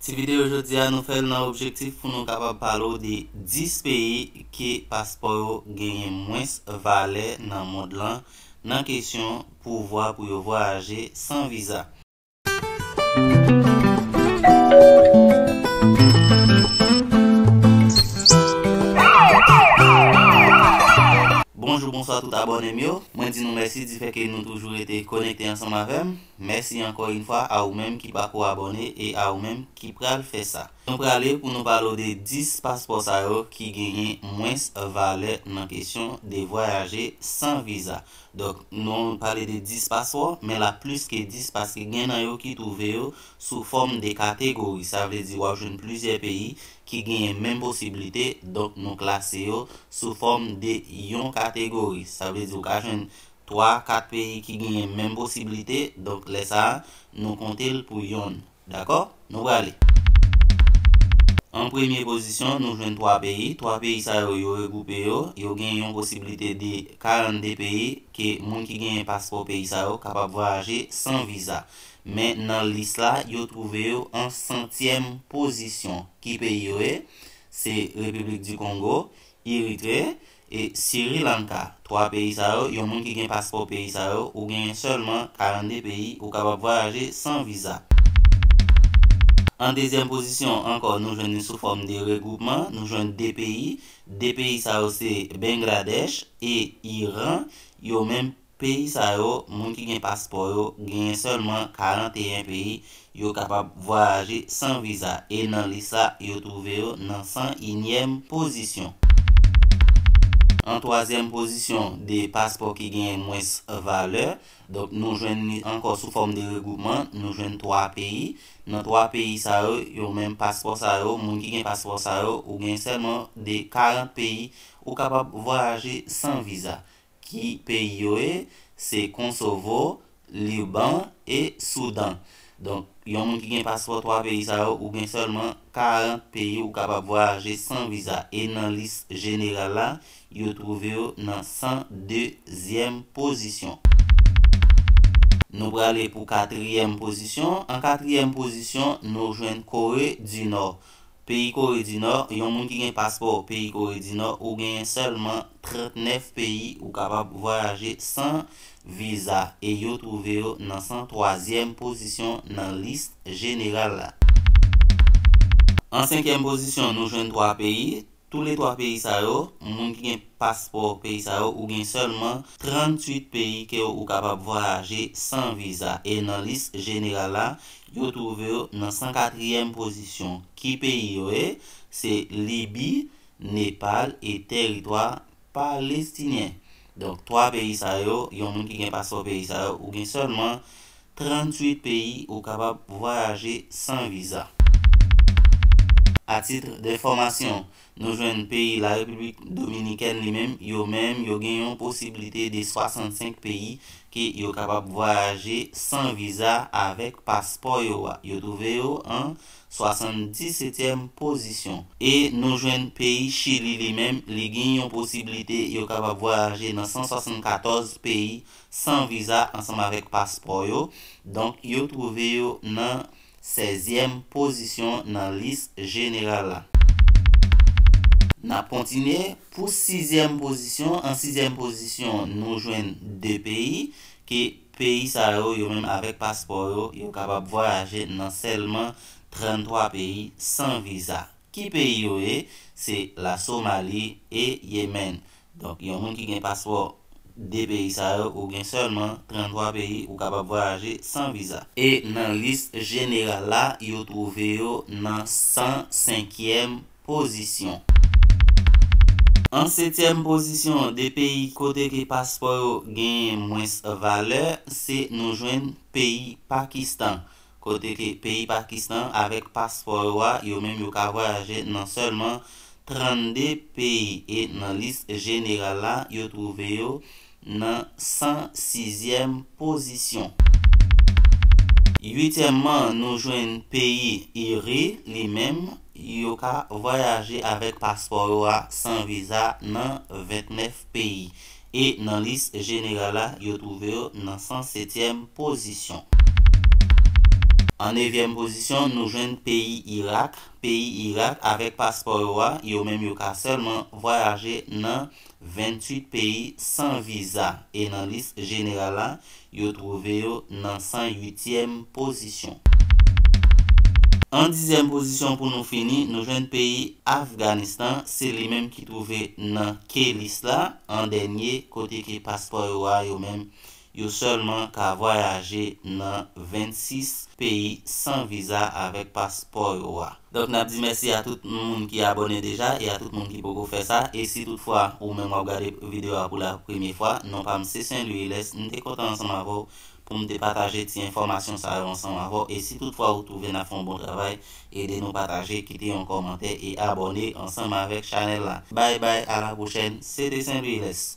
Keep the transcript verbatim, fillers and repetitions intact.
Ti videyo jodi a, nou fè l nan objektif pou nou kapab pale w de dis peyi ke paspò yo genyen mwens valè nan mond lan, nan kesyon pouvwa pou yo vwayaje san viza. Bonjou, bonswa tout abòne m yo. Mwen di nou mèsi di fè ke nou toujou rete konekte ansanm avè m. Mèsi ankò yon fwa a ou menm ki pako abòne e a ou menm ki pral fè sa. Nou prale pou nou pale w de dis paspò sa yo ki genyen mwens valè nan kesyon de vwayaje san viza. Donk, nou pale de dis paspò, men l ap plis ke dis paske gen nan yo ki twouve yo sou fòm de kategori. Sa vle di w ap jwenn plizyè peyi ki genyen menm posiblite, donk nou klase yo sou fòm de yon kategori. Sa vle di w ka jwenn twa, kat peyi ki genyen menm posiblite, donk lè sa a, nou konte l pou yonn. Dakò? Nou prale. An premye pozisyon, nou jwenn twa peyi. Twa peyi sa yo, yo regwoupe yo. Yo gen yon posiblite de karannde peyi ke moun ki genyen paspò peyi sa yo kapab vwayaje san viza. Men nan lis la, yo twouve yo an santyèm pozisyon. Ki peyi yo ye? Se Repiblik di Kongo, Eritre e Sri Lanka. Twa peyi sa yo, yon moun ki gen paspò peyi sa yo, ou genyen sèlman karannde peyi ou kapab vwayaje san viza. An dezyèm pozisyon ankò, nou jwenn li sou fòm de regwoupman, nou jwenn de peyi. De peyi sa yo se Bangladesh e Iran. Yo menm peyi sa yo, moun ki gen paspò yo, genyen sèlman karanteyen peyi yo kapab vwayaje san viza. E nan lis la, yo twouve yo nan san inyèm pozisyon. An twazyèm pozisyon de paspò ki genyen mwens valè, donk nou jwenn li ankò sou fòm de regwoupman, nou jwenn twa peyi. Nan twa peyi sa yo, yo menm paspò sa yo, moun ki gen paspò sa yo, ou gen sèlman de karant peyi ou kapab vwayaje san viza. Ki peyi yo ye? Se Kosovo, Liban e Soudan. Donk, yon moun ki gen paspò twa peyi sa yo, ou gen sèlman karant peyi ou kapab vwayaje san viza. E nan lis jeneral la, yo twouve yo nan san dezyèm pozisyon. Nou prale pou katriyèm pozisyon. An katriyèm pozisyon, nou jwenn Kore di Nò. Peyi Kore di Nò, yon moun ki gen paspò peyi Kore di Nò, ou genyen sèlman trannèf peyi ou kapab vwayaje san viza e yo twouve yo nan san twazyèm pozisyon nan lis jeneral la. An senkyèm pozisyon, nou jwenn twa peyi. Toulètwa peyi sa yo, moun ki gen paspò peyi sa yo, ou gen sèlman tranntuit peyi ke ou kapab vwayaje san viza. E nan lis jeneral la, yo twouve yo nan san katriyèm pozisyon. Ki peyi yo ye? Se Libi, Nepal e tèritwa palestinyen. Donk, twa peyi sa yo, yon moun ki gen paspò peyi sa yo, ou gen sèlman tranntuit peyi ou kapab vwayaje san viza. A titre d'information, nou jwenn peyi Larepiblik Dominikèn li menm, yo menm, yo gen yon posiblite de swasannsenk peyi ke yo kapab vwayaje san viza avèk paspò yo a. Yo twouve yo an swasanndisetyèm pozisyon. E nou jwenn peyi Chili li menm, li gen yon posiblite yo kapab vwayaje nan san swasannkatòz peyi san viza ansanm avèk paspò yo. Donk, yo twouve yo nan sèzyèm pozisyon nan lis jeneral la. N ap kontinye pou sizyèm pozisyon. An sizyèm pozisyon, nou jwenn de peyi, ke peyi sa yo, yo menm avèk paspò yo, yo kapab vwayaje nan sèlman tranntwa peyi san viza. Ki peyi yo ye? Se Lasomali e Yemèn. Donk, yon moun ki gen paspò de peyi sa yo, ou gen sèlman tranntwa peyi ou kapab vwayaje san viza. E nan lis jeneral la, yo twouve yo nan san senkyèm pozisyon. An setyèm pozisyon de peyi kote ke paspò yo genyen mwens valè, se nou jwenn peyi Pakistan. Kote ke peyi Pakistan avèk paspò yo a, yo menm yo ka vwayaje nan sèlman trannde peyi e nan lis jeneral la, yo twouve yo nan san sizyèm pozisyon. Uityèmman, nou jwenn peyi Iri, li menm, yo ka vwayaje avèk paspò yo a san viza nan ventnèf peyi. E nan lis jeneral la, yo twouve yo nan san setyèm pozisyon. An nevyèm pozisyon, nou jwenn peyi Irak. Peyi Irak, avèk paspò yo a, yo menm yo ka sèlman vwayaje nan venntuit peyi san viza. E nan lis jeneral la, yo twouve yo nan san uityèm pozisyon. An dizyèm pozisyon pou nou fini, nou jwenn peyi Afganistan, se li menm ki twouve nan ke lis la, an dènye, kote ke paspò yo a, yo menm, yo sèlman ka vwayaje nan vennsis peyi san viza avèk paspò yo a. Donk, n ap di mèsi a tout moun ki abòne deja e a tout moun ki poko fè sa. E si toutfwa ou menm w ap gade videyo a pou la premye fwa, non pa m se Saint Louis Lès, m te kontan ansanm avè w pou m te pataje ti enfòmasyon sa yo ansanm avè w. E si toutfwa ou twouve n ap fè yon bon travay, ede nou pataje, kite yon kòmantè e abòne ansanm avèk chanèl la. Bay bay, a la pwochèn, se te Saint Louis Lès.